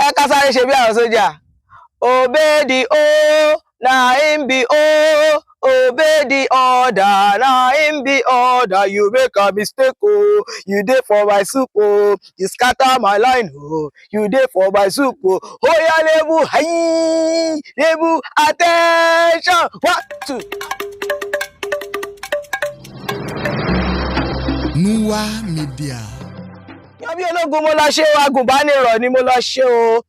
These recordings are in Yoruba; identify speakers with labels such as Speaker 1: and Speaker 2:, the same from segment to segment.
Speaker 1: Ẹ ká sáré ṣe bí àwọn sójà. Obey the O, na him be O. Obey the order, na him be order. You make a mistake, oh. You dey for my soup, oh. You scatter my line, oh. You dey for my soup, oh. Oya lebu, hi, lebu, attention. One, two.
Speaker 2: Nuwa Media.
Speaker 1: Yan bí ológun, mo lọ ṣe o. Agùnbánirọ̀ ni mo lọ ṣe o.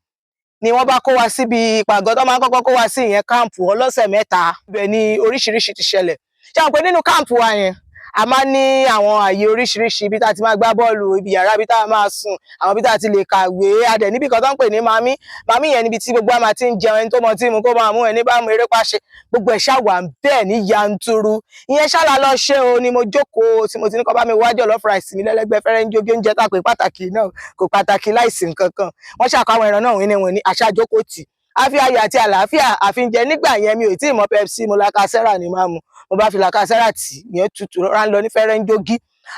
Speaker 1: Ni wọ́n bá kó wa síbi ìpàgọ́ tó máa ń kọ́kọ́ kó wa sí, ìyẹn camp ọlọ́sẹ̀ 3. Ibẹ̀ ni oríṣiríṣi ti ṣẹlẹ̀. Ṣé àwọn pé nínú camp wa yẹn, a máa ń ní àwọn àyè oríṣiríṣi, ibi tá a ti máa gbá bọ́ọ̀lù, ibi yàrá ibi tá a máa sùn, àwọn ibi tá a ti lè kàwé. A dẹ̀ níbi kan tó ń pè ní mami. Mami yẹn níbi tí gbogbo wa máa ti ń jẹun. Ẹni tó mọ tí mu kó máa mú, ẹni bá mu eré pàṣẹ, gbogbo ẹ̀ ṣáà wà bẹ́ẹ̀ ní yanturu. Ìyẹn ṣáà lọ ṣe o. Ni mo jókòó tí mo ti ní kó bá mi wá jollof rice mi lẹ́lẹ́gbẹ́ fẹ́rẹ́ ń jógé. Oúnjẹ tá a pè pàtàkì náà kò pàtàkì láìsí nǹkan kan. Wọ́n ṣàkó àwọn ẹran náà wíní wíní, àṣàjókòó tì, àfi ayọ̀ àti àlàáfíà àfi ń jẹ. Nígbà yẹn, mi ò tí ì mọ Pepsi, mo Lacasera ni máa mu. Mo bá fi Lacasera tì, ìyẹn tutù rọra ń lọ ní fẹ́rẹ́ ń jógí.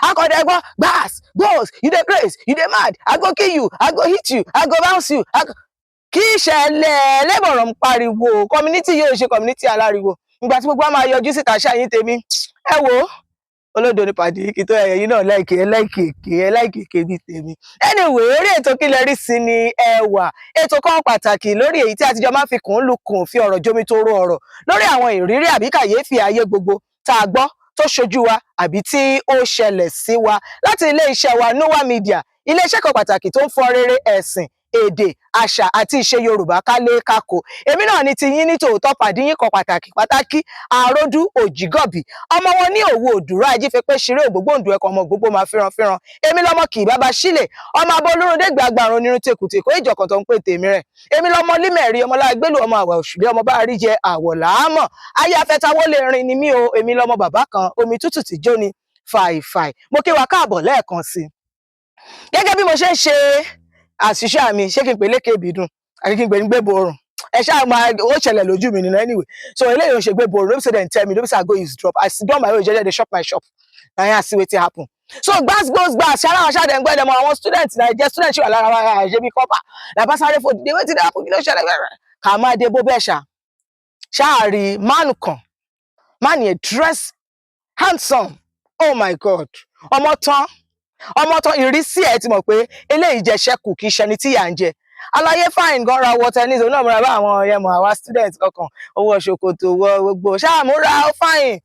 Speaker 1: Akọ̀dẹ̀ gbọ́ gbas gbos, "You dey craze, you dey mad, I go kill you, I go hit you, I go bounce you, I go." Kí ìṣẹ̀lẹ̀ lẹ́bọ̀rọ̀ ń pariwo. Community yóò ṣe community aláriwo. Ìgbà tí gbogbo wa máa yọjú síta, ṣáyín tèmi, ẹ wò ó, olódo ní pàdé kí tó ẹyẹ yìí náà láìkè ẹ, láìkè èké ẹ, láìkè èké bíi tèmi. Anyway, orí ètò Kí Lẹ Rí Sí ni ẹ wà, ètò kan pàtàkì lórí èyí tí àtijọ́ máa ń fi kùn ún lukùn, fi ọ̀rọ̀ jómi tó ró ọ̀rọ̀ lórí àwọn ìrírí àbí kàyéfì ayé gbogbo tá a gbọ́, tó ṣojú wa àbí tí ó ṣẹlẹ̀ sí wa, láti ilé iṣẹ́ wa Noah Media, ilé iṣẹ́ kan pàtàkì tó ń fọ rere ẹ̀sìn, èdè, àṣà àti ìṣe Yorùbá kálé kákò. Èmi náà ní ti yín ní tòótọ́, pàdé yín kan pàtàkì pàtàkì, Àròdú Òjìgọ̀bì, ọmọ wọn ní Òwò Òdùrọ̀ Ajífẹ́pẹ́ ṣeré ògbógbòǹdù ẹ̀kọ́, ọmọ gbogbo máa fíran fíran. Èmi lọmọ kì í bábá sílẹ̀, ọmọ abolórúndé gbàgbàrún onírun tèkùtèkù ìjọkàn tó ń pè tèmi rẹ̀. Èmi lọmọ límẹ̀rí, ọmọlágbélú, ọmọ àwà òṣùlẹ̀, ọmọ bá rí jẹ àwọ̀ làámọ̀ ayé afẹ́tawó lè rin ni mí o. Èmi lọmọ bàbá kan omi tútù tí jó ni fàìfàì. Mo kí wa káàbọ̀ lẹ́ẹ̀kan sí i. Gẹ́gẹ́ bí mo ṣe ń ṣe àṣìṣe mi, ṣé kí n pè lékè ìbídùn àbí kí n pè ní gbéborùn? Ẹ ṣáà máa ó ṣẹlẹ̀ lójú mi nínú. Anyway, so eléyìí ò ṣe gbéborùn. No be say dem tell me, no be say I go eavesdrop. I sit down my own jeje dey shop my shop, na here I see wetin happen. So gbas gbos gbas, ṣáà àwọn ṣáà dẹ̀ ń gbọ́ ẹ̀dẹ̀ mọ́. Àwọn student náà jẹ́ student ṣì wà lára wa, ṣe bí corper làbá sáré fò dìde. Wetin dey happen? Kí ló ṣẹlẹ̀? Kà máa dé bó bẹ́ẹ̀ ṣá ṣáà rí man kan. Man yẹn dress handsome, oh my God, ọmọ tán, ọmọ tán. Ìrísí ẹ ti mọ̀ pé eléyìí jẹ ṣẹ́kù, kì í ṣẹni tí yà ń jẹ. Aláyé fine gan, ra wọ tennis, òun náà múra bá àwọn yẹn mọ àwa student kankan, owó ṣòkòtò wọ gbogbo ṣáà múra, ó fine.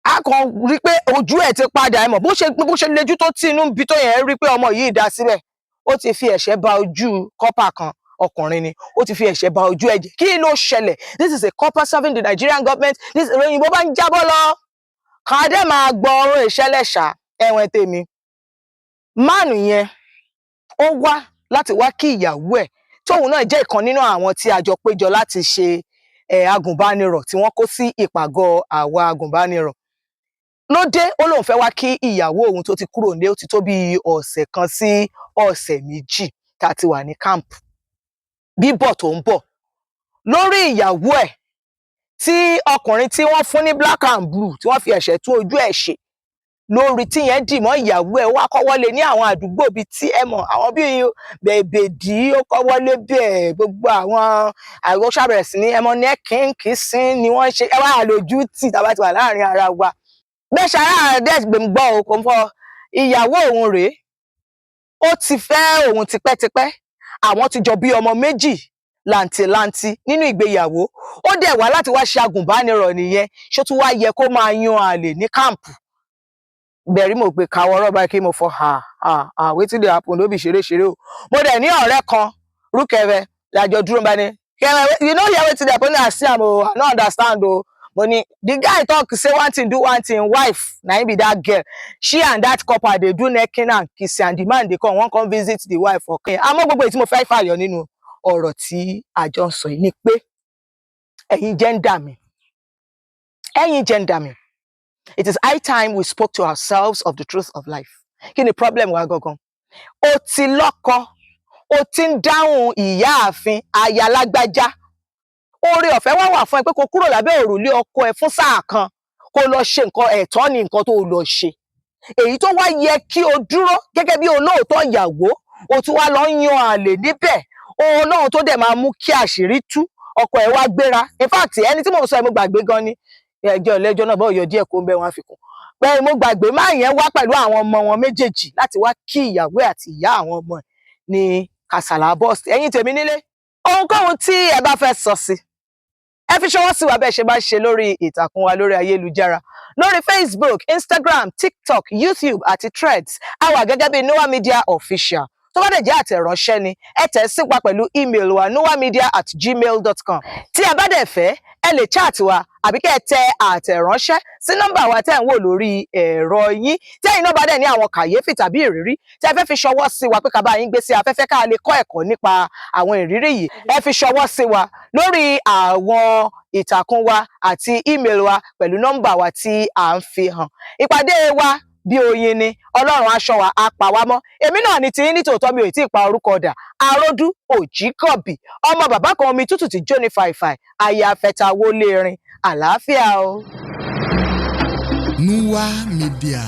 Speaker 1: A kàn rí pé ojú ẹ̀ ti padà. Ẹ mọ̀ bó ṣe lejú tó, tí inú bí tó yẹn, rí pé ọmọ yìí dá síbẹ̀. Ó ti fi ẹ̀ṣẹ́ ba ojú corper kan. Ọkùnrin ni, ó ti fi ẹ̀ṣẹ́ ba ojú ẹ̀jẹ̀. Kí ló ṣẹlẹ̀? This is a corper serving the Nigerian government. This òyìnbó bá ń jábọ́ lọ kàn á dẹ̀ máa gbọ́ ọ̀rọ̀ ìṣẹ̀lẹ̀ ṣá. Ẹ̀wọ̀n tèmi, man yẹn, ó wá láti wá kí ìyàwó ẹ̀, tóun náà jẹ́ ìkan nínú àwọn tí a jọ péjọ láti ṣe ẹ̀ agùnbánirọ̀ tí wọ́n kó sí ìpàgọ́ àwa agùnbánirọ̀. Ló dé, ó lóun fẹ́ wá kí ìyàwó òun tó ti kúrò nílé. Ó ti tó bí ọ̀sẹ̀ kan sí ọ̀sẹ̀ 2 tá a ti wà ní camp. Bíbọ̀ tó ń bọ̀ lórí ìyàwó ẹ̀ tí ọkùnrin tí wọ́n fún ní black and blue, tí wọ́n fi ẹ̀ṣẹ̀ tún ojú ẹ̀ ṣe lórí, tí yẹn dì mọ́ ìyàwó ẹ̀, wá kọ́wọ́ lé ní àwọn àdúgbò bíi tí ẹ mọ̀, àwọn bíi bèbèdí, ó kọ́wọ́ lé bẹ́ẹ̀. Gbogbo àwọn ṣàbẹ̀rẹ̀ sí ní ẹmọ necking, kissing ni wọ́n ṣe. Ẹ wá lójú tì tá a bá ti wà láàrin ara wa bẹ́ẹ̀. Ṣáà dẹ́ gbọ́ o, kò ń fọ ìyàwó òun rèé. Ó ti fẹ́ òun tipẹ́tipẹ́, àwọn ti jọ bí ọmọ méjì làǹtìlanti nínú ìgbéyàwó. Ó dẹ̀ wá láti wá ṣe agùnbánirọ̀ nìyẹn. Ṣó tún wá yẹ kó máa yan àlè ní camp? Bẹ̀rí mo pé káwọ́ rọ́bà kí mo fọ ha ha ha. Wetin dey happen? No be ṣeré ṣeré o. Mo dẹ̀ ní ọ̀rẹ́ kan, Rúkẹrẹ, lájọ dúró bá ní kẹrẹ. You no hear wetin dey happen? I see am o, I no understand o. Mo ní the guy talk say one thing do one thing, wife na him be that girl. She and that corper dey do necking and kissing, and the man dey come, wan come visit the wife for. Àmọ́ gbogbo èyí tí mo fẹ́ fàyọ nínú ọ̀rọ̀ tí a jọ ń sọ yìí ni pé ẹ̀yin gender mi, ẹ̀yin gender mi, it is high time we spoke to ourselves of the truth of life. Kí ni problem wa gangan? O ti lọ́kọ, o ti ń dáhùn ìyáàfin aya lágbájá. Oore ọ̀fẹ́ wá wà fún ẹ pé kó kúrò lábẹ́ òrùlé ọkọ ẹ fún sáà kan, kó lọ ṣe nǹkan ẹ̀tọ́ ní nǹkan tó lọ ṣe, èyí tó wá yẹ kí o dúró gẹ́gẹ́ bí olóòótọ́ ìyàwó. O tún wá lọ ń yan àlè níbẹ̀. Ọlọ́run tó dẹ̀ máa mú kí àṣírí tú, ọkọ ẹ̀ wá gbéra. In fact, ẹni tí mò ń sọ ẹ̀, mo gbàgbé gan ni, ẹjọ́ ìlẹ́jọ́ náà bọ́ọ̀ yọ díẹ̀ kó ń bẹ́ wọn àfikún pé mo gbàgbé. Máa yẹn wá pẹ̀lú àwọn ọmọ wọn méjèèjì láti wá kí ìyàwó àti ìyá àwọn ọmọ ẹ̀ ní Kàsàlà bọ́ọ̀sì. Ẹ̀yin tèmi nílé, ohunkóhun tí ẹ bá fẹ́ sọ sí, ẹ fi ṣọwọ́ sí wa bẹ́ẹ̀ ṣe máa ń ṣe lórí ìtàkùn wa lórí ayélujára, lórí Facebook, Instagram, TikTok, YouTube àti Threads. A wà gẹ́gẹ́ bí Noah Media Official. Tó bá dẹ̀ jẹ́ àtẹ̀ránṣẹ́ ni, ẹ tẹ̀ sí wa pẹ̀lú email wa, noahmedia@gmail.com. Tí ẹ bá dẹ̀ fẹ́, ẹ lè chat wa àbí kẹ́ ẹ tẹ àtẹ̀ránṣẹ́ sí nọ́mbà wa tẹ́ ń wò lórí ẹ̀rọ yín. Tí ẹ̀yin náà bá dẹ̀ ní àwọn kàyéfì tàbí ìrírí tẹ́ fẹ́ fi ṣọwọ́ sí wa pé ká bá yín gbé sí afẹ́fẹ́, ká lè kọ́ ẹ̀kọ́ nípa àwọn ìrírí yìí, ẹ fi ṣọwọ́ sí wa lórí àwọn ìtàkùn wa àti email wa pẹ̀lú nọ́mbà wa tí à ń fi hàn. Ìpàdé wa bí oyin ni. Ọlọ́run aṣọ wa á pa wá mọ́. Èmi náà ni tiyín ní tòótọ́, mi ò tí ì pa orúkọ dà, Aródú Òjìkọ̀bì, ọmọ bàbá kan, omi tútù tí jóni fàìfàì, aya afẹta wọlé rin. Àlàáfíà o.
Speaker 2: Noah Media.